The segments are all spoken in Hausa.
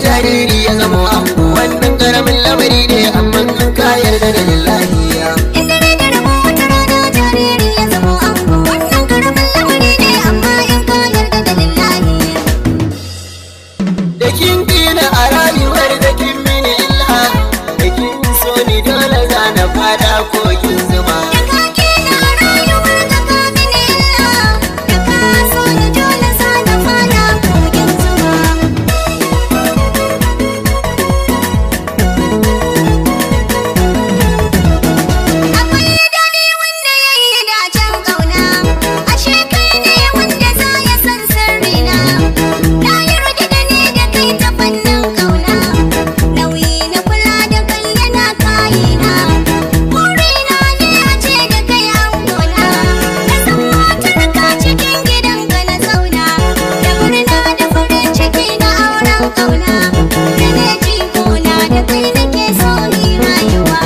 Jariri ya zama ango, wannan karamin lamari ne, amma in ka yarda da lillahi. Inda rai da rabo, wata rana jariri ya zamo ango. Wannan karamin lamari ne, amma in ka yarda da lillahi. Da kin kina a rayuwar da kin mini illa, da kin so ni dole za na fada kogin zuma. Da ka kina a rayuwar ka ka mini illa, da ka so ni dole za na fada kogin zuma. Akwai daɗi wanda ya yi dacen ƙauna, ashe kai ne wanda za ya san sirrina. Na yarda da ni da kai ta fannin ƙauna, nauyi na kula da kai yana kayina. Burina ne a ce da kai angona, na san matarka cikin gidanka na zauna. Da murna da farin ciki na auren ƙauna, da na jikona da kai nake so ni rayuwa.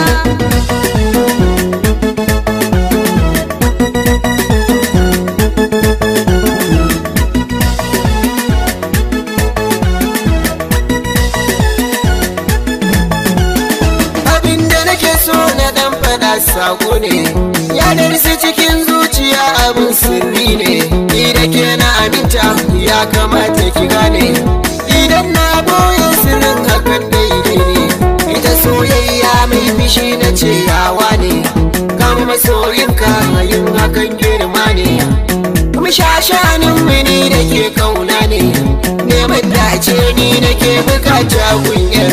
Abinda nake so na dan fada sako ne, ya darsi cikin zuciya, abin sirri ne. Ni da ke na aminta, ya kamata ki gane. Idan na boye sirrin, hakan daidai ne. Ita soyayya mai fishi na ce yawa ne, kama masoyinka, yin hakan girma ne. Kuma shashanin mini da ke kauna ne, neman dace ni nake bukata kunyar.